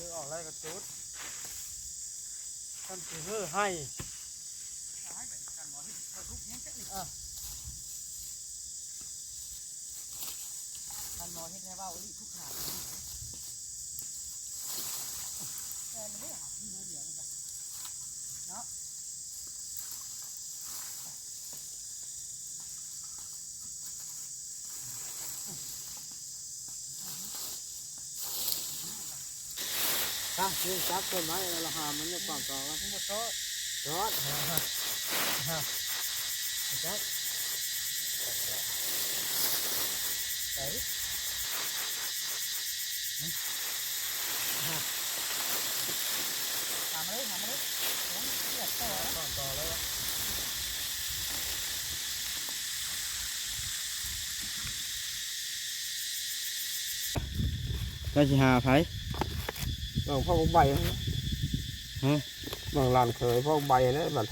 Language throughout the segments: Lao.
ເອີ ອອກແລ້ວກໍຈຸດ ຄັນຊິເຮີໃຫ້ ເອີ ທ່ານໝໍເຮັດໃຫ້ເວົ້າອີ່ຫຼີທຸກຂາດ ແຕ່ມັນໄດ້ຫາທີ່ນ້ອຍດຽວນີ້ ເນາະ. ຕາ ນີ້ຈັບຕົ້ນໄມ້ແລ້ວລະຫາມມັນຢູ່ປາກຕອກັນ ມັນບໍ່ຊອດ ຊອດ ຮະ ຮະ ຈັກ ໄປ ຫາມາເລີຍ ຫາມາເລີຍ ເອົາ ເອົາຕໍ່ ຕໍ່ເລີຍວະ. ເຈົ້າຊິຫາໃຜ? ເອົາພວກໃບ ຮະ? ເມືອງຫຼານເຂີຍພວກໃບແຫຼະ ບັດ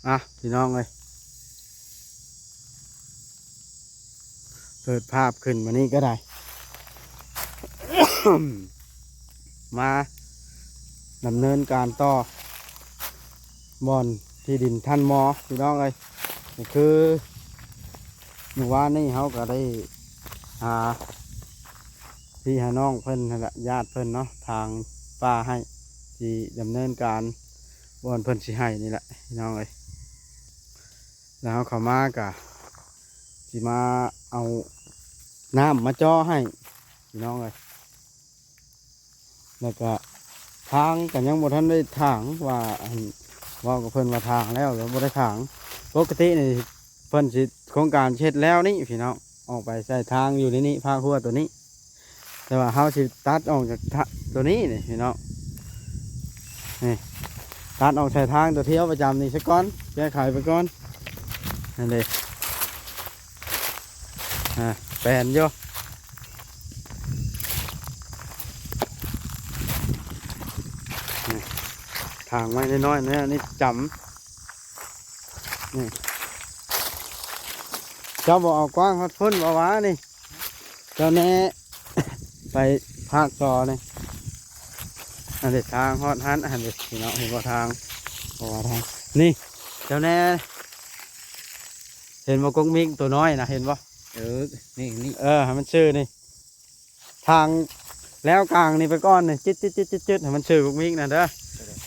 ອ່ະ ພີ່ນ້ອງເອີຍ ເປີດພາບຂຶ້ນມານີ້ກໍໄດ້ ມາດຳເນີນການຕໍ່ບ່ອນທີ່ດິນທ່ານໝໍ ພີ່ນ້ອງເອີຍ. ກໍຄືມື້ວານນີ້ເຮົາກໍໄດ້ຫາພີ່ຫານ້ອງເພິ່ນຫັ້ນແຫຼະ ຍາດເພິ່ນເນາະ ຖາງປ່າໃຫ້ ຊິດຳເນີນການ ບ່ອນເພິ່ນຊິໃຫ້ນີ້ແຫຼະ ພີ່ນ້ອງເອີຍ. ແລ້ວເຮົາເຂົ້າມາກະຊິມາເອົານ້ຳມາເຈາະໃຫ້ ພີ່ນ້ອງເອີຍ. ແລ້ວກະທາງກະຍັງບໍ່ທັນໄດ້ຖາງ ວ່າ ອັນ ເວົ້າກັບເພິ່ນວ່າຖາງແລ້ວ ແລ້ວບໍ່ໄດ້ຖາງ. ປົກກະຕິນີ້ເພິ່ນຊິ ໂຄງການຊິເຮັດແລ້ວນີ້ ພີ່ນ້ອງ ອອກໄປໃສ່ທາງຢູ່ໃນນີ້ ພາກຮົ້ວໂຕນີ້. ແຕ່ວ່າເຮົາຊິຕັດອອກຈາກ ໂຕນີ້ນີ້ພີ່ນ້ອງ ນີ້ ຕັດອອກໃສ່ທາງຕົວທຽວປະຈຳນີ້ຊະກ່ອນ ແກ້ໄຂໄປກ່ອນ ນັ້ນເດ້. ອ່າ ແປນຢູ່ ນີ້ ຖາງໄວ້ນ້ອຍໆ ແນວນີ້ຈຳ ນີ້ ເຈົ້າບໍ່ເອົາກວ້າງຮອດພຸ້ນບໍ່ວະນີ້? ເຈົ້າແນ່ ໄປພາກຕໍ່ນີ້ ອັນເດ ທາງຮອດຫັ້ນ ອັນເດ ພີ່ນ້ອງເຫັນບໍ່ທາງ ບໍ່ວ່າທາງ ນີ້ ເຈົ້າແນ່ ເຫັນບໍ່ກົກມິກຕົວນ້ອຍນະ ເຫັນບໍ່? ເອີ ນີ້ ນີ້ ເອີ ໃຫ້ມັນຊື່ນີ້ ຖາງແລ້ວກາງນີ້ໄປກ່ອນນີ້ ຈິດໆໆໆ ໃຫ້ມັນຊື່ກົກມິກນັ້ນເດີ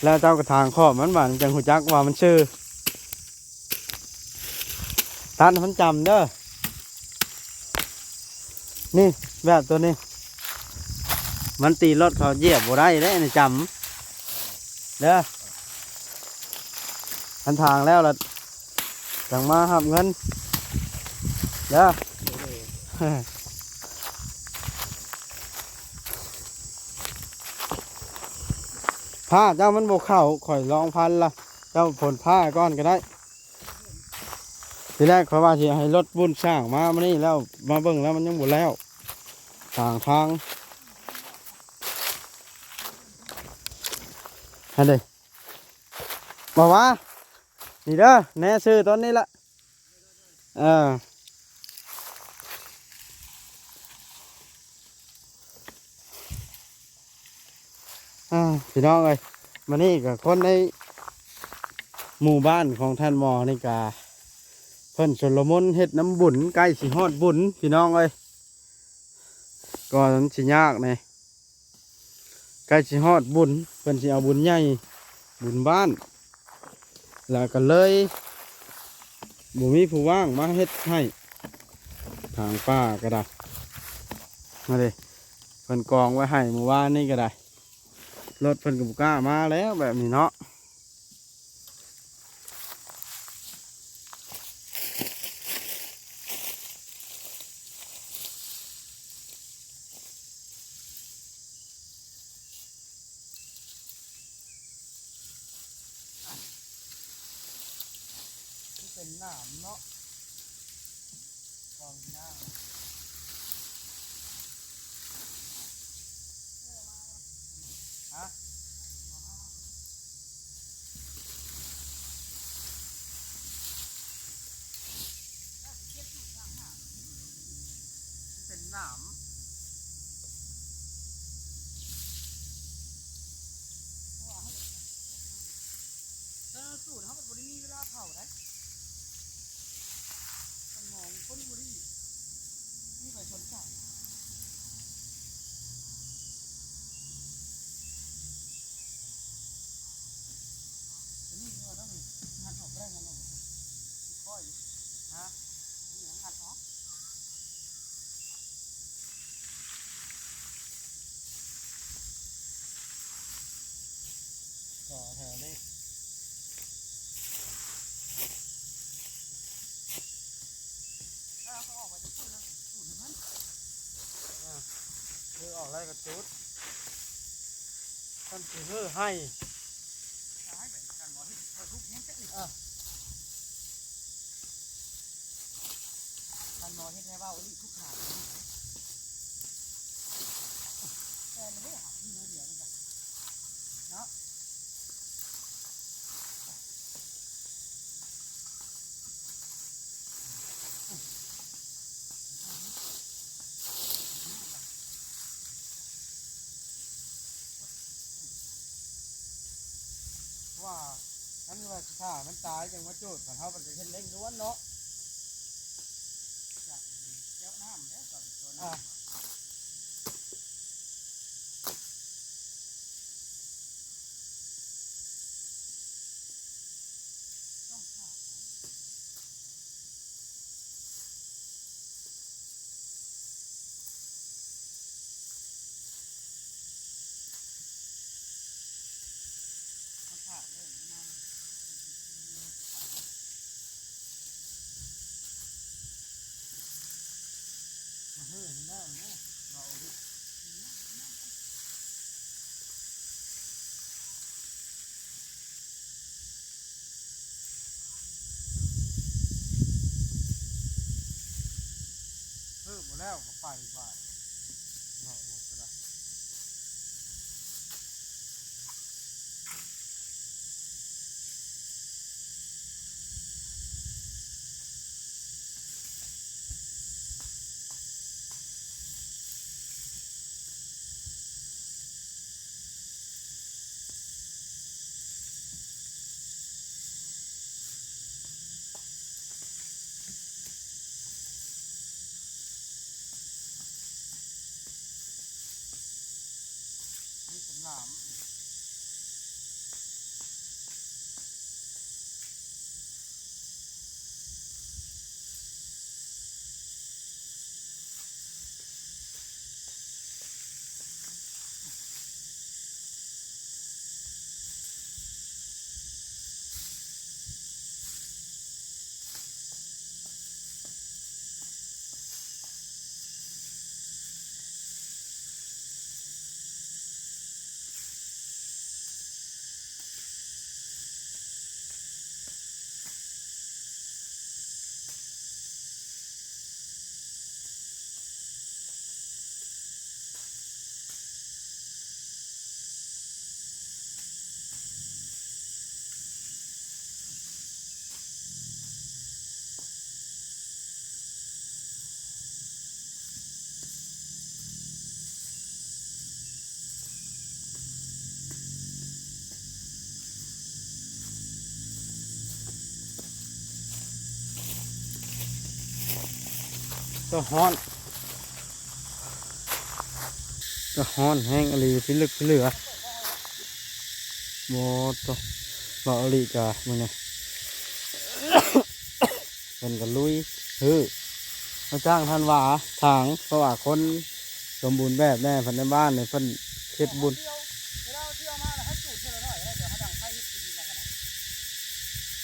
ແລ້ວເຈົ້າກໍຖາງຂອບມັນ ບາດມັນຈັ່ງຮູ້ຈັກວ່າມັນຊື່. ຕັດໃຫ້ມັນຈຳເດີ ນີ້ ແບບຕົວນີ້ ມັນຕີລົດເຂົາຢຽບບໍ່ໄດ້ເດ້ ນີ້ຈຳເດີ ຄັນຖາງແລ້ວລະຈັ່ງມາຮັບເງິນເດີ. ພ້າເຈົ້າມັນບໍ່ເຂົ້າ ຂ້ອຍລອງພັນລະ ເຈົ້າພົນພ້າກ່ອນກໍໄດ້. ທີແລກຂ້ອຍວ່າຊິໃຫ້ລົດບຸນຊ່າງມາມື້ນີ້ແລ້ວ ມາເບິ່ງແລ້ວມັນຍັງບໍ່ແລ້ວ ກາງທາງ ຫັ້ນເດ້ ບໍ່ວ່າ ນີ້ເດີ ແນ່ຊື່ຕົ້ນນີ້ລະ ເອີ ອ່າ ພີ່ນ້ອງເອີຍ ມື້ນີ້ກໍຄົນໃນໝູ່ບ້ານຂອງທ່ານໝໍນີ້ກະ ເພິ່ນຊົນລະມຸນເຮັດນຳບຸນ ໃກ້ຊິຮອດບຸນ ພີ່ນ້ອງເອີຍ ກໍມັນຊິຍາກແດ່ ໃກ້ຊິຮອດບຸນ ເພິ່ນຊິເອົາບຸນໃຫຍ່ ບຸນບ້ານ ແລ້ວກໍເລີຍບໍ່ມີຜູ້ວ່າງມາເຮັດໃຫ້ ທາງປ່າກໍໄດ້ ມາເດ້ ເພິ່ນກອງໄວ້ໃຫ້ມື້ວານນີ້ກໍໄດ້ ລົດເພິ່ນກໍບໍ່ກ້າມາແລ້ວແບບນີ້ເນາະ. ເປັນໜາມເນາະ ວາງຍາກ. ສາມ ເພາະວ່າເຮົາ ແຕ່ລະສູດເຮົາກໍບໍ່ໄດ້ມີເວລາເຜົາໃດ໋ ຄັນໝໍມັນຄົນບໍ່ດີ ມີໃຜສົນໃຈ? ຕົວນີ້ວ່າຕ້ອງງັດອອກບໍ່ໄດ້ ງັດອອກບໍ່ໄດ້ ຄ່ອຍຢູ່ ຮະ ຕົວນີ້ງັດອອກ ຕໍ່ແຖວນີ້ ຖ້າເຮົາກໍອອກໄປຈາກພຸ້ນແລ້ວ ຈູດໃຫ້ເພິ່ນ ອ່າ ຄືອອກໄດ້ກໍຈູດ ຄັນຊິເຮີ້ໄຫ້ ຖ້າໃຫ້ໄປກັນບໍ່ເຮັດ ເຮົາທຸບແຮງແທ້ນີ້ ອ່າ ຄັນບໍ່ເຮັດໃຫ້ເວົ້າອີ່ຫຼີທຸກຂາດ ແຕ່ມັນໄດ້ຫາທີ່ໜ້ອຍດຽວນີ້ ເນາະ ວ່າ ຄັນວ່າຊິຖ້າມັນຕາຍຈັ່ງມາຈູດ ຄັນເຮົາມັນກໍເຮັດເລັ່ງດ່ວນເນາະ ຈະແກ້ວນ້ຳແລ້ວ ຕອນຕົວນ້ຳ ອ່າ ເອີ ບໍ່ແລ້ວກໍໄປບາດ ເນາະ ໂອ້ ກໍໄດ້. ນີ້ສະຫຼາມ ກໍຮ້ອນ ກໍຮ້ອນແຮງອີ່ຫຼີ ພິລຶກພິເຫຼືອ ບໍ່ໂຕ ເວົ້າອີ່ຫຼີກະມື້ນີ້ ເພິ່ນກໍລຸຍ ເຮີ້ ມາຈ້າງທ່ານວ່າທາງ ເພາະວ່າຄົນສົມບູນແບບແດ່ ເພິ່ນໃນບ້ານນີ້ເພິ່ນເຮັດບຸນ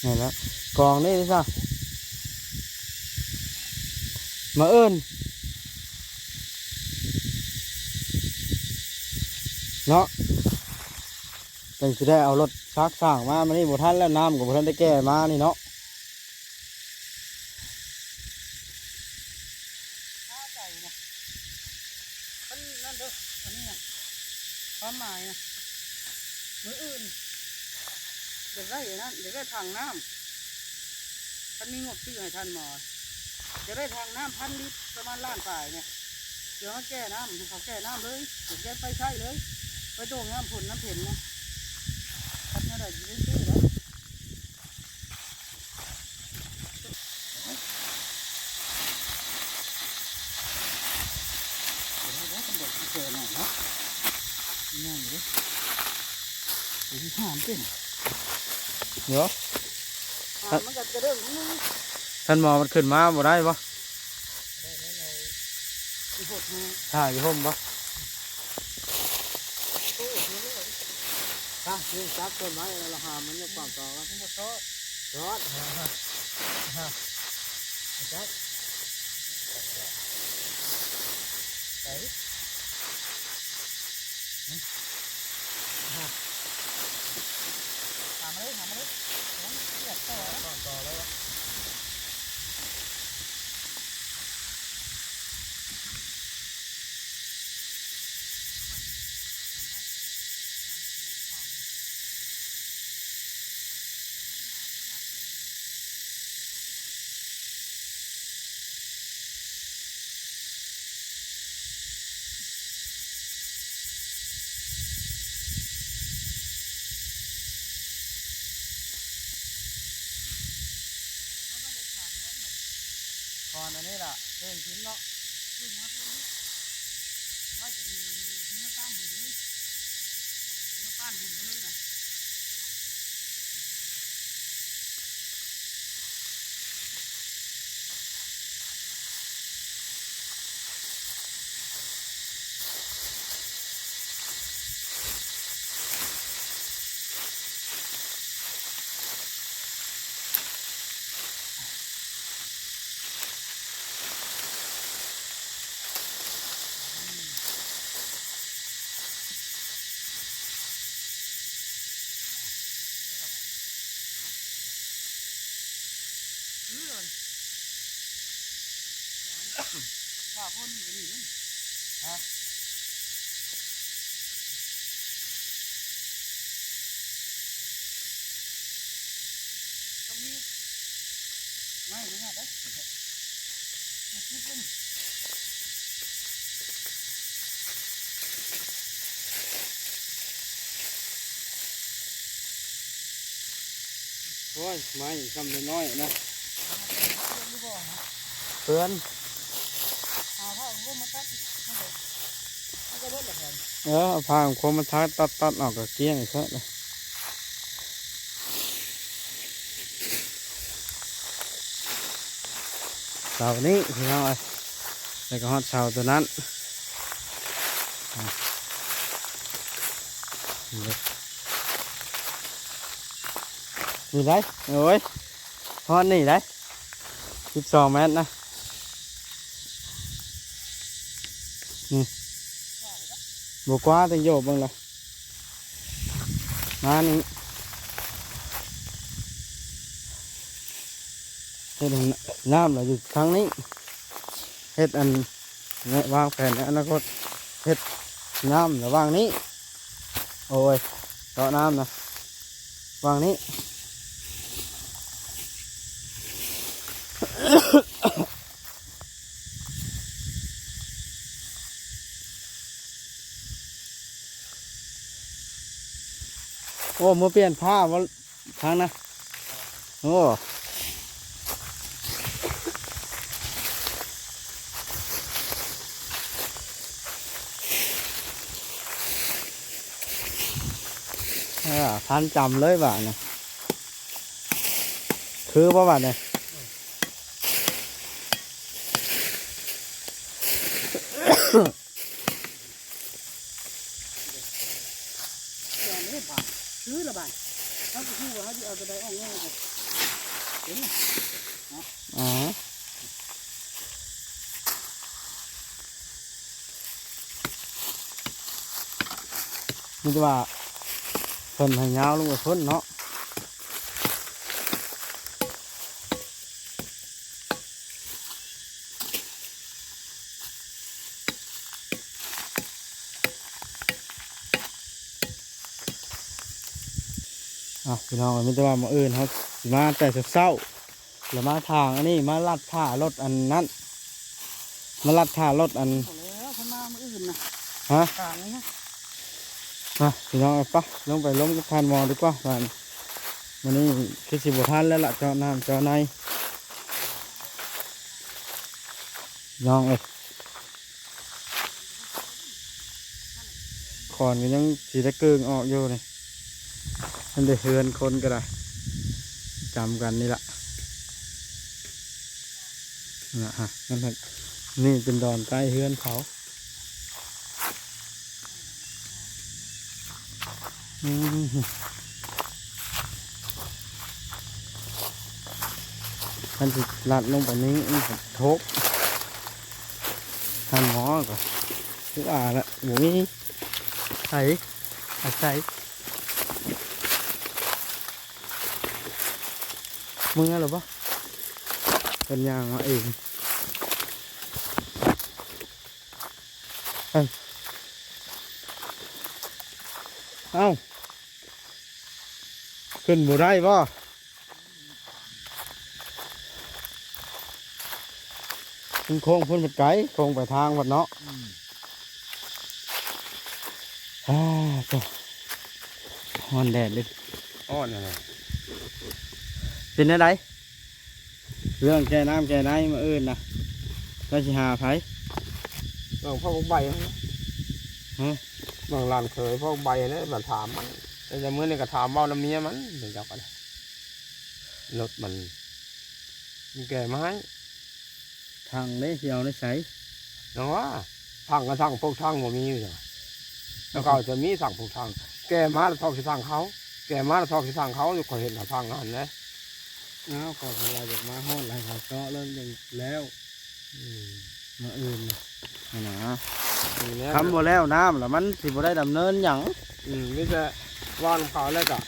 ນີ້ແຫຼະ ກອງນີ້ຊະ ມາເອີ້ນ ເນາະ ຈັ່ງຊິໄດ້ເອົາລົດຊາກຊ້າງມາ ມື້ນີ້ບໍ່ທັນແລ້ວ ນ້ຳກໍບໍ່ທັນໄດ້ແກ່ມານີ້ເນາະ. ຄາໃຈນະ ມັນນັ້ນເດີ ອັນນີ້ນະ ຄວາມໝາຍນະ ມື້ອື່ນຢາກໄດ້ອັນນັ້ນ ຢາກໄດ້ຖັງນ້ຳ ຄັນມີງົບຊື້ໃຫ້ທ່ານໝໍ ຢາກໄດ້ຖັງນ້ຳພັນລິດ ປະມານລ້ານປາຍນີ້ ດຽວມາແກ່ນ້ຳ ໃຫ້ເຂົາແກ່ນ້ຳເລີຍ ແກ່ໄຟໃຊ້ເລີຍ ໄປໂດງຍາມຝົນນ້ຳເພັນນະ ຄັນແນວໃດຊິໄດ້ຊື້ໄດ້ ເອົາໄວ້ ເອົາໄວ້ ຕຳຫຼວດເຊີນໜ້ອຍເນາະ ງ່າຍເດ້ ເປັນຫາມເປັນ ເນາະ ຫາມມັນກໍກະເດີ້ງ ຄັນໝໍມັນຂຶ້ນມາບໍ່ໄດ້ບໍ່? ຖ້າຢູ່ຮົ່ມບໍ່? ຖ້າຢູ່ຈັບຕົ້ນໄມ້ແລ້ວລະຫາມມັນຢູ່ປາກຕອກັນ ມັນບໍ່ຊອດ ຊອດ ໄປ ຫາມາເລີຍ ຫາມາເລີຍ ສຽບຕໍ່ ຕໍ່ເລີຍ ຄອນອັນນີ້ລະ ເຄິ່ງຂຶ້ນເນາະ ຂຶ້ນມາເພີ່ມອີກ ວ່າຈະມີເນື້ອຕ້ານດິນເລີຍ ເນື້ອຕ້ານດິນເລີຍນະ. ໂອ້ຍ ໄມ້ຊ່ຳນ້ອຍໆນະ ເພື່ອນ ເອີ ເອົາຜ້າຄະມາຕັດ ຕັດໆ ອອກກໍກ້ຽງເລີຍ. ເສົານີ້ພີ່ນ້ອງເອີຍ ແລ້ວກໍຮອດເສົາຕົວນັ້ນ ນີ້ໄດ໋ ໂອ້ຍ ຮອດນີ້ໄດ໋ ສິບສອງແມັດນະ ນີ້ ບໍ່ກວ່າ ຕ້ອງໂຍກເບິ່ງລະ. ມານີ້ ເຮັດໃຫ້ນ້ຳລະຢູ່ທາງນີ້ ເຮັດອັນ ວາງແຜນໃນອະນາຄົດ ເຮັດນ້ຳລະຫວ່າງນີ້ ໂອ້ຍ ເຈາະນ້ຳນະ ຫວ່າງນີ້. ໂອ້ ມື້ປ່ຽນຜ້າບໍ່ທາງນະ ໂອ້ ເອີ ພັນຈຳເລີຍບາດນີ້ ຄືບໍ່ບາດນີ້? ແກນນີ້ບາດ ຄືລະບາດ ເຮົາກໍຮູ້ວ່າເຮົາຊິເອົາຕົວໃດອອກແນ່ເດ້ ເຫັນນະ ອໍ ມີແຕ່ວ່າເພິ່ນໃຫ້ຍາວລົງໄປພຸ້ນເນາະ. ອ່ະ ພີ່ນ້ອງ ມີແຕ່ວ່າມື້ອື່ນເຮົາຊິມາແຕ່ເຊົ້າໆ ແລ້ວມາທາງອັນນີ້ ມາລັດຖ້າລົດອັນນັ້ນ ມາລັດຖ້າລົດອັນ ພໍແລ້ວ ຮະ ຂ້າງນີ້ນະ ມາ ພີ່ນ້ອງເອີຍ ໄປ ລົງໄປລົມກັບທ່ານໝໍດີກວ່າ ບາດນີ້ ມື້ນີ້ຄືຊິບໍ່ທັນແລ້ວລະ ເຈາະນ້ຳເຈາະໃນ ນ້ອງເອີຍ ຂອນກໍຍັງຊິໄດ້ເກິ່ງອອກຢູ່ນີ້ ມັນໄດ້ເຮືອນຄົນກໍໄດ້ ຈຳກັນນີ້ລະ ນະຮະ ນັ້ນແຫຼະ ນີ້ເປັນດອນໃກ້ເຮືອນເຂົາ ອືມ ຄັນຊິລັດລົງໄປນີ້ ມັນກໍທົກ ທ່ານໝໍກໍຄືວ່າລະ ບໍ່ມີໃຜອາໄສ ເມືອແລ້ວບໍ່? ເພິ່ນຍ່າງມາເອງ ເອີ ເອົ້າ ຂຶ້ນບໍ່ໄດ້ບໍ່? ມັນໂຄ້ງພຸ້ນມັນໄກ ໂຄ້ງໄປທາງພຸ້ນເນາະ ອືມ ອ່າ ໂທ້ ຮ້ອນແດດເດ້ ຮ້ອນແນວໃດ ເປັນແນວໃດ? ເລື່ອງແກ່ນ້ຳແກ່ໃນມື້ອື່ນນະ ເຈົ້າຊິຫາໃຜ? ເອົາພວກໃບຫັ້ນນະ ຮະ? ເບິ່ງຫຼານເຂີຍພວກໃບຫັ້ນນະ ມາຖາມມັນ ແຕ່ມື້ນີ້ກໍຖາມເວົ້ານຳເມຍມັນ ເຈົ້າກໍໄດ້ ລົດມັນ ມັນແກ່ມາໃຫ້ ຖັງເດ້ ຊິເອົາໃນໃສ? ຈັ່ງວ່າ ຖັງກໍຖັງ ພວກຖັງບໍ່ມີຢູ່ ແລ້ວເຂົາຈະມີຖັງ ພວກຖັງ ແກ່ມາແລ້ວຖອກໃສ່ຖັງເຂົາ ແກ່ມາແລ້ວຖອກໃສ່ຖັງເຂົາ ຂ້ອຍເຫັນເອົາຖັງຫັ້ນເດ້. ອ້າວ ຂ້ອຍກໍວ່າຢາກມາຮອດ ໃຫ້ເຂົາເຈາະແລ້ວ ແລ້ວ ອືມ ມື້ອື່ນຫັ້ນນະ ຄັນບໍ່ແລ້ວນ້ຳລະ ມັນຊິບໍ່ໄດ້ດຳເນີນຫຍັງ ອືມ ມີແຕ່ເວົ້ານຳເຂົາແລ້ວກະ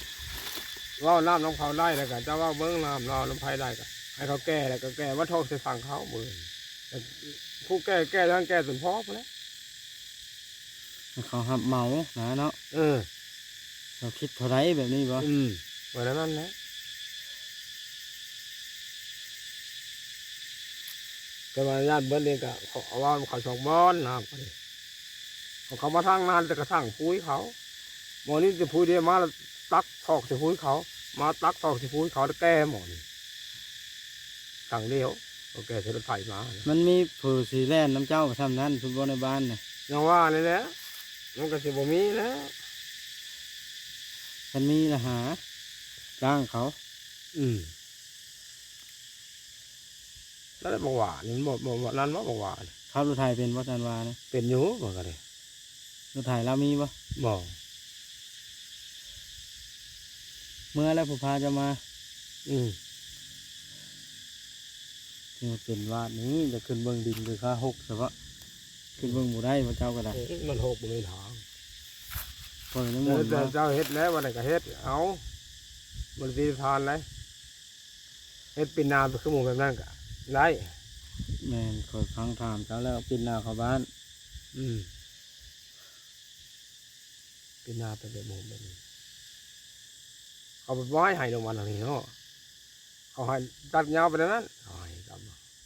ເວົ້ານ້ຳນຳເຂົາໄດ້ແລ້ວກະ ເຈົ້າເວົ້າເບິ່ງນ້ຳເນາະ ນຳໃຜໄດ້ກະ ໃຫ້ເຂົາແກ່ແລ້ວກະແກ່ມາຖອກໃສ່ຖັງເຂົາ ມື້ອື່ນ ຜູ້ແກ່ ແກ່ທັງແກ່ຈົນພໍພຸ້ນແຫຼະ ໃຫ້ເຂົາຮັບເໝົານະເນາະ ເອີ ເຈົ້າຄິດເທົ່າໃດແບບນີ້ບໍ່? ອືມ ວ່າແນວນັ້ນແຫຼະ ແຕ່ວ່າຢ້ານເບິດນີ້ກະ ເຂົາເວົ້າເຂົາສອງບ່ອນນະ ເຂົາມາທາງນັ້ນແຕ່ກະຖັງປຸຍເຂົາ ໝໍນີ້ແຕ່ປຸຍດຽວມາແລ້ວຕັກຖອກໃສ່ປຸຍເຂົາ ມາຕັກຖອກໃສ່ປຸຍເຂົາແລ້ວແກ່ໝໍນີ້ ຄັ້ງດຽວ ເຂົາແກ່ໃສ່ລົດໄຖມາ ມັນມີຜູ້ຊິແລ່ນນຳເຈົ້າຊ່ຳນັ້ນພຸ້ນບໍ່ໃນບ້ານນະ? ຍັງວ່ານີ້ແຫຼະ ມັນກໍຊິບໍ່ມີແລ້ວ ຄັນມີລະຫາຈ້າງເຂົາ ອືມ ນັ້ນແຫຼະ ບັກຫວ້ານີ້ ມັນບໍ່ ບໍ່ ບໍ່ນັ້ນບໍ່ ບັກຫວ້ານີ້ ຂັບລົດໄຖເປັນບໍ່ ທ່ານວ່ານະ? ເປັນຢູ່ ມັນກໍໄດ້ ລົດໄຖລາວມີບໍ່? ບໍ່ ເມືອແລ້ວຜູ້ພາເຈົ້າມາ ອືມ ທີ່ວ່າເປັນວາດນີ້ ຢາກຂຶ້ນເບິ່ງດິນຄືຄາຫົກຊະເບາະ ຂຶ້ນເບິ່ງບໍ່ໄດ້ ພະເຈົ້າກໍໄດ້ ເອີ ມັນຫົກບໍ່ມີທາງ ຂ້ອຍຍັງ ແຕ່ ແຕ່ເຈົ້າເຮັດແລ້ວ ວັນນັ້ນກໍເຮັດ ເອົາ ບໍ່ໄດ້ຕິດທານໃດ ເຮັດປີນາໄປຄືໝູ່ແບບນັ້ນກໍໄດ້ ແມ່ນ ຂ້ອຍຟັງຖາມເຈົ້າແລ້ວ ປີນາເຂົ້າບ້ານ ອືມ ປີນາໄປແບບໝູ່ແບບນີ້ ເຂົາບໍ່ໃຫ້ ໃຫ້ລົງມາທາງນີ້ເນາະ ເຂົາໃຫ້ຕັດຍາວໄປແນວນັ້ນ ເຂົາໃຫ້ກັບ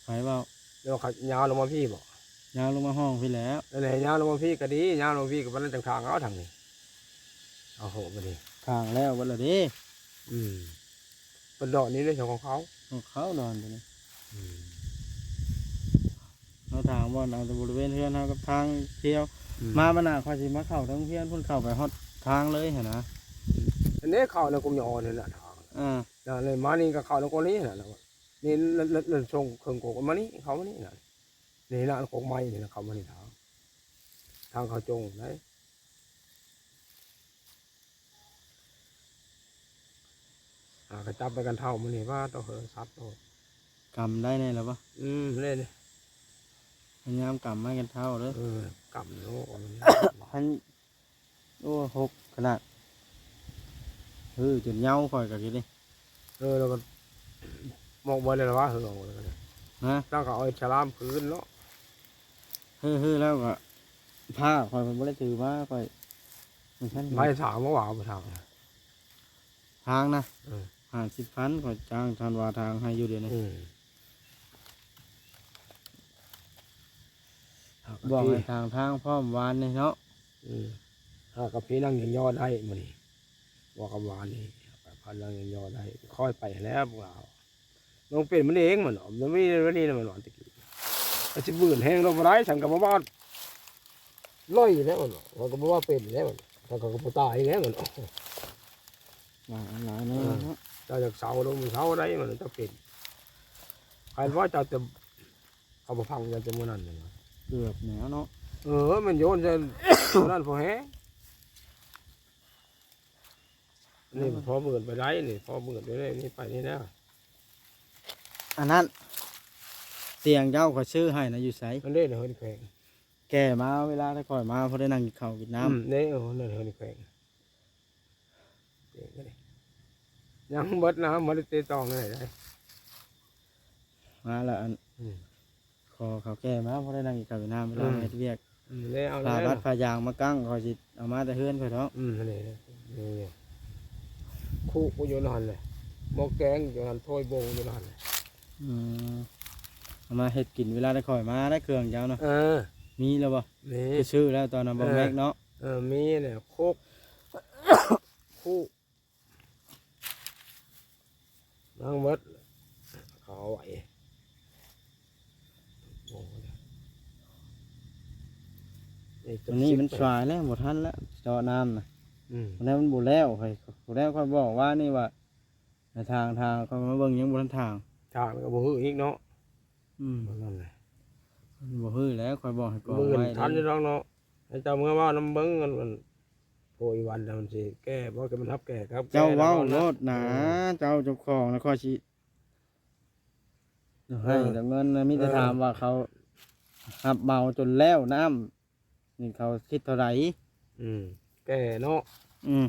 ໃຜເວົ້າ? ແລ້ວເຂົາຍາວລົງມາພີ້ບໍ? ຍາວລົງມາຫ້ອງພີ້ແຫຼ້ວ ນັ້ນແຫຼະ ຍາວລົງມາພີ້ກໍດີ ຍາວລົງມາພີ້ກໍປານນັ້ນ ຈັ່ງທາງເອົາທາງນີ້ ເອົາໂຫ ບັດນີ້ ທາງແລ້ວເບິດແລ້ວເດ້ ອືມ ເພິ່ນດອກນີ້ເດ້ ຂອງເຂົາ ຂອງເຂົາດອກນີ້ ອືມ ເຮົາທາງບ່ອນເອົາແຕ່ບໍລິເວນເຮືອນເຮົາກັບທາງທ່ຽວ ອືມ ມາມື້ໜ້າຂ້ອຍຊິມາເຂົ້າທາງໂຮງຮຽນພຸ້ນ ເຂົ້າໄປຮອດທາງເລີຍຫັ້ນນະ ອັນນີ້ເຂົ້າໃນກົມຍອດນີ້ນະ ທາງ ອ່າ ແລ້ວມານີ້ກໍເຂົ້າໃນກົມນີ້ຫັ້ນແຫຼະ ນີ້ ນັ້ນ ສົ່ງເຄື່ອງກົກມານີ້ ເຂົ້າມານີ້ນະ ນີ້ນະ ກົກໄມ້ນີ້ນະ ເຂົ້າມານີ້ທາງ ທາງເຂົ້າຈົ່ງໄດ ຫາກະຈັບໄປກັນເທົ້າມື້ນີ້ ວ່າໂຕເຮີສັດໂຕ ກຳໄດ້ແນ່ລະບໍ່? ອືມ ເດ້ ພະຍາຍາມກຳໄມ້ກັນເທົ້າເດີ ເອີ ກຳໂລດ ຫັ້ນ ໂອ້ ຫົກຂະໜາດ ເອີ ຈົນເຍົາຂ້ອຍກະກິນນີ້ ເອີ ແລ້ວກໍໝອກບໍ່ໄດ້ລະວ່າ ເຮີອອກແລ້ວກໍໄດ້ ຮະ ເຈົ້າກໍເອົາອິດສະລາມຄືນເນາະ ເຮີໆ ແລ້ວກໍ ຜ້າຂ້ອຍມັນບໍ່ໄດ້ຖືມາ ຂ້ອຍ ມັນຊັ້ນ ໄມ້ຖາງບໍ່ວ່າ ບໍ່ຖາງ ທາງນະ ເອີ ຫ້າສິບພັນ ຂ້ອຍຈ້າງທ່ານວ່າທາງໃຫ້ຢູ່ດຽວນີ້ ເອີ ໄປ ບອກໃຫ້ທາງທາງພ້ອມວານນີ້ເນາະ. ອືມ ຫາກັບພີ່ນັ່ງຍໍ່ໆໄດ້ມື້ນີ້ ບອກກັບວານນີ້ ພານັ່ງຍໍ່ໆໄດ້ ຄ່ອຍໄປແລ້ວພວກເຮົາ. ມັນເປັນມັນເອງມັນເນາະ ມັນມີວັນນີ້ນະ ມັນວ່າຕະກີ້ ມັນຊິບືນແຮງລົງບໍ່ໄດ້ ສັນກໍບໍ່ວ່າ ລອຍແລ້ວມັນເນາະ ມັນກໍບໍ່ວ່າເປັນແລ້ວມັນ ສັນກໍບໍ່ຕາຍແລ້ວມັນເນາະ. ວ່າອັນຫຼາຍແນ່ເນາະ ເຈົ້າຢາກເຊົາລົງເຊົາໄດ້ ມັນເຈົ້າເປັນ ໃຜວ່າເຈົ້າຈະ ເຂົາບໍ່ຟັງເຈົ້າຈະມື້ນັ້ນແມ່ນບໍ່? ເກືອບແລ້ວເນາະ ເອີ ມັນໂຍນໃສ່ ນັ້ນພໍແຮງ. ນີ້ພໍເໝືອນໄປໄດ້ນີ້ ພໍເໝືອນໄປໄດ້ນີ້ ໄປນີ້ນະ. ອັນນັ້ນ ຕຽງເຈົ້າຂ້ອຍຊື້ໃຫ້ນະ ຢູ່ໃສ? ອັນນີ້ນະ ເຮືອນແຂວງ ແກ່ມາເວລາແຕ່ຂ້ອຍມາ ພໍໄດ້ນັ່ງກິນເຂົ້າກິນນ້ຳ. ອືມ ນີ້ ເອີ ນັ້ນເຮືອນແຂວງ ຍັງເບິດນະ ບໍ່ໄດ້ເຕະຕອງເລີຍໄດ໋. ມາລະອັນ ອືມ ຂໍເຂົາແກ່ມາ ບໍ່ໄດ້ນັ່ງກິນເຂົ້າກິນນ້ຳເວລາ ອືມ ມາເຮັດວຽກ. ອືມ ໄດ້ເອົາ ພາບັດ ແລ້ວ ພາຢາງມາກັ້ງ ຂ້ອຍຊິເອົາມາແຕ່ເຮືອນຂ້ອຍດອກ. ອືມ ຫັ້ນແຫຼະ ນີ້ ຄຸຢູ່ນັ້ນແຫຼະ ໝໍ້ແກງຢູ່ຫັ້ນ ຖ້ວຍໂບງຢູ່ນັ້ນແຫຼະ. ອືມ ເອົາມາເຮັດກິນເວລາໄດ້ຂ້ອຍມາໄດ້ເຄື່ອງເຈົ້ານະ. ເອີ ມີແລ້ວບໍ່? ມີ ໄປຊື້ແລ້ວຕອນນັ້ນບໍ່ ເອີ ແມັກເນາະ. ເອີ ມີແຫຼະ ຄົກ ຄຸ ຍັງເບິດ ເຂົາເອົາໄວ້. ໂອ້ ອັນນີ້ມັນສາຍແລ້ວ ບໍ່ທັນແລ້ວ ເຈາະນ້ຳນະ. ອືມ ອັນນັ້ນມັນບໍ່ແລ້ວ ຂ້ອຍ ຜູ້ໃດຂ້ອຍບອກວ່ານີ້ວ່າ ໃນທາງ ທາງຂ້ອຍມາເບິ່ງຍັງບໍ່ທັນທາງ ທາງກໍບໍ່ຮືອີກເນາະ. ອືມ ນັ້ນແຫຼະ ມັນບໍ່ຮືແລ້ວ ຂ້ອຍບອກໃຫ້ກອງໄວ້ ທັນຢູ່ດອກເນາະ. ໃຫ້ເຈົ້າເມືອເວົ້ານຳເບິ່ງ ອັນ ອັນ ໂພອີວັນນະ ມັນຊິແກ້ບໍ່ ແຕ່ມັນຮັບແກ່ກັບ ເຈົ້າເວົ້າໂລດນະ ເອີ ເຈົ້າເຈົ້າຂອງນະ ຂ້ອຍຊິໃຫ້ແຕ່ເງິນນະ. ເອີ ມີແຕ່ ເອີ ຖາມວ່າເຂົາຮັບເໝົາຈົນແລ້ວນ້ຳນີ້ ເຂົາຄິດເທົ່າໃດ? ອືມ ແກ່ເນາະ. ອືມ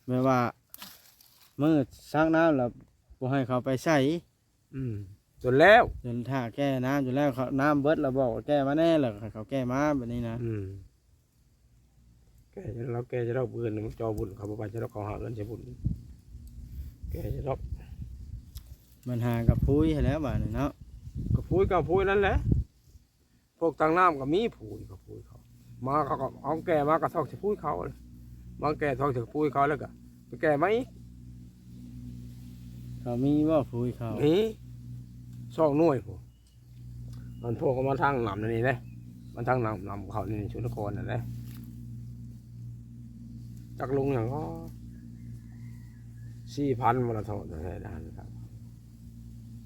ແບບວ່າມື້ສັກນ້ຳແລ້ວບໍ່ໃຫ້ເຂົາໄປໃສ. ອືມ ຈົນແລ້ວ ຈົນຖ້າແກ່ນ້ຳຈົນແລ້ວ ເຂົາ ນ້ຳເບິດແລ້ວບອກວ່າແກ່ມາແດ່ ແລ້ວໃຫ້ເຂົາແກ່ມາແບບນີ້ນະ. ອືມ ແກ່ ລາວແກ່ຈະດອກ ມື້ອື່ນມາຈໍບຸນ ເຂົາບໍ່ໄປຈະດອກ ເຂົາຫາເງິນໃສ່ບຸນ ແກ່ຈະດອກ. ບັນຫາກັບພຸຍຫັ້ນແຫຼະບາດນີ້ເນາະ ກັບພຸຍ ກັບພຸຍນັ້ນແຫຼະ. ພວກຕັງນ້ຳກໍມີຜຸຍ ກໍຜຸຍເຂົາ ມາເຂົາກໍເອົາແກ່ມາກະຊອກຊິຜຸຍເຂົາ ມາແກ່ຊອກຊິຜຸຍເຂົາ ແລ້ວກໍໄປແກ່ມາອີກ. ເຂົາມີບໍ່ຜຸຍເຂົາ? ມີ ຊອກໜ່ວຍພຸ້ນ. ມັນພວກເຂົາມາທາງນ້ຳນີ້ເດ້ ມາທາງນ້ຳ ນ້ຳເຂົານີ້ ຊຸນນະຄອນນັ້ນເດ້. ຈັກລົງຫຍັງກໍ ສີ່ພັນ ບໍ່ລະເທາະ ແທ້ໆ ນັ້ນ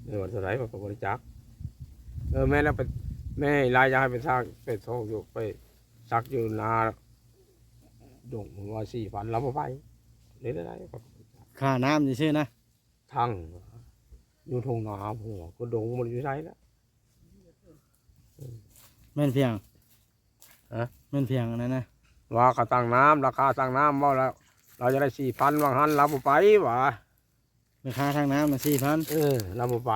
ຫຼືວ່າເທົ່າໃດ ຂ້ອຍກໍບໍ່ໄດ້ຈັກ. ເອີ ແມ່ນແລ້ວ ໄປ ແມ່ຫຼາຍຢາກໃຫ້ໄປສັກ ໄປໂຊກຢູ່ ໄປສັກຢູ່ນາດົງ ເພິ່ນວ່າສີ່ພັນ ລາວບໍ່ໄປ ເຮັດແນວໃດ ຂ້ອຍກໍບໍ່ໄດ້ຈັກ. ຄ່ານ້ຳຊື່ໆ ນະ ທັງ ຢູ່ທົ່ງນາພຸ້ນ ກໍດົງ ບໍ່ໄດ້ຢູ່ໃສລະ. ແມ່ນພຽງ ຮະ? ແມ່ນພຽງອັນນັ້ນນະ ວ່າຄ່າຕັ້ງນ້ຳ ລາຄາຕັ້ງນ້ຳ ເວົ້າແລ້ວ ລາວຢາກໄດ້ສີ່ພັນ ວ່າຫັ້ນ ລາວບໍ່ໄປຫວາ. ລາຄາທາງນ້ຳນະສີ່ພັນ ເອີ ລາວບໍ່ໄປ.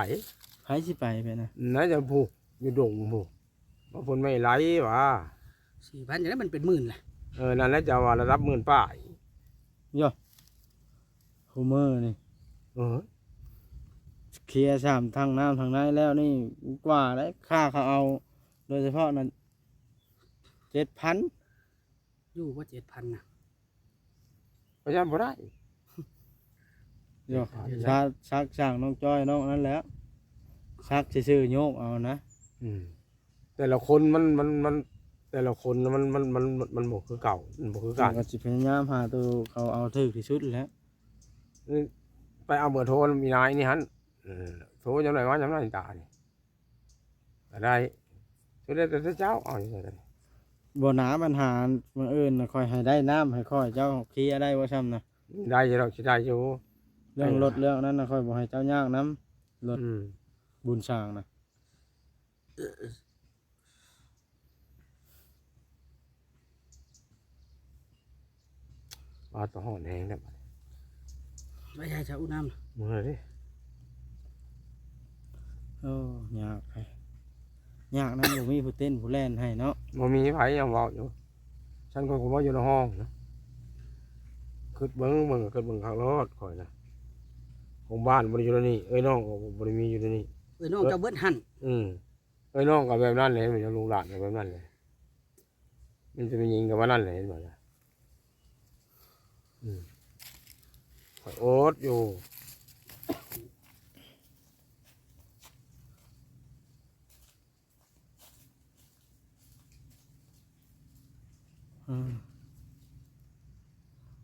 ໃຜຊິໄປ ໄປນະ ໜ້າຈະຜູ້ຢູ່ດົງຜູ້ ວ່າເພິ່ນໄມ່ໄຫຼຫວາ. ສີ່ພັນ ຈັ່ງໃດມັນເປັນໝື່ນລະ. ເອີ ນັ້ນແຫຼະ ເຈົ້າວ່າລະດັບໝື່ນປາຍ. ໂຢ ຄູ່ມື້ນີ້ ເອີ ເຄຍສາມທາງນ້ຳທາງໃນແລ້ວນີ້ກວ່າໄດ໋ ຄ່າເຂົາເອົາ ໂດຍສະເພາະນັ້ນ ເຈັດພັນ ຢູ່ບໍ່ ເຈັດພັນ ນະ? ກໍຍັງບໍ່ໄດ້. ໂຢ ເຈັດພັນ ຊັກ ຊັກສ້າງນ້ອງຈ້ອຍນ້ອງນັ້ນແຫຼະ ຊັກຊື່ໆ ໂຍກເອົານະ. ອືມ ແຕ່ລະຄົນມັນ ມັນ ມັນ ແຕ່ລະຄົນມັນ ມັນ ມັນ ມັນບໍ່ຄືເກົ່າ ມັນບໍ່ຄືກັນ. ກໍຊິພະຍາຍາມຫາໂຕເຂົາເອົາຖືກທີ່ສຸດແຫຼະ. ໄປເອົາເບີໂທນຳອີນາຍນີ້ຫັ້ນ ເອີ ໂທຍາມໃດມາຍາມນັ້ນ ຕານີ້ ກໍໄດ້ ສຸດແລ້ວແຕ່ເຈົ້າເອົາຈັ່ງໃດ. ບໍ່ໜາ ບັນຫາມື້ອື່ນຂ້ອຍໃຫ້ໄດ້ນ້ຳໃຫ້ຂ້ອຍ ເຈົ້າເຄຍໄດ້ບໍ່ຊ່ຳນະ? ໄດ້ຢູ່ດອກ ຊິໄດ້ຢູ່. ເລື່ອງລົດເລື່ອງນັ້ນນະ ຂ້ອຍບໍ່ໃຫ້ເຈົ້າຍາກນຳ ລົດ ອືມ ບຸນສ້າງນະ. ປາດ ຕາຮ້ອນແຮງແທ້ບາດນີ້. ໄວ້ໃຫ້ເຈົ້າອຸ້ນຳ ເມື່ອຍເດ້. ໂອ້ ຍາກແທ້ ຍາກນຳ ບໍ່ມີຜູ້ເຕັ້ນຜູ້ແລ່ນໃຫ້ເນາະ. ບໍ່ມີໃຜຍັງເວົ້າຢູ່ ຊັ້ນຂ້ອຍກໍເວົ້າຢູ່ໃນຫ້ອງນະ. ຄິດເບິ່ງ ເບິ່ງ ຄິດເບິ່ງຄັກໂລດຂ້ອຍນະ. ຂອງບ້ານບໍ່ໄດ້ຢູ່ໃນນີ້ ເອື້ອຍນ້ອງກໍບໍ່ໄດ້ມີຢູ່ໃນນີ້. ເອື້ອຍນ້ອງເຈົ້າເບິດຫັ້ນ. ອືມ. ເອື້ອຍນ້ອງກໍແບບນັ້ນແຫຼະ ເຫັນບໍ່ ລູກຫຼານກໍແບບນັ້ນແຫຼະ. ມັນຈະມີຍິງກັບວ່ານັ້ນແຫຼະ ເຫັນບໍ່ລະ? ອືມ ຂ້ອຍອົດຢູ່. ອືມ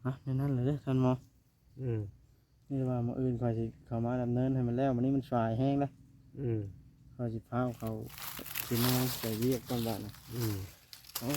ອ່ະ ແນວນັ້ນແຫຼະເດີທ່ານໝໍ. ອືມ ນີ້ວ່າມື້ອື່ນຂ້ອຍຊິເຂົ້າມາດຳເນີນໃຫ້ມັນແລ້ວ, ມື້ນີ້ມັນສາຍແຮງເດ້. ອືມ ຂ້ອຍຊິພາເຂົ້າຊິມາໃສ່ວຽກກ່ອນບາດນີ້. ອືມ ໂອ້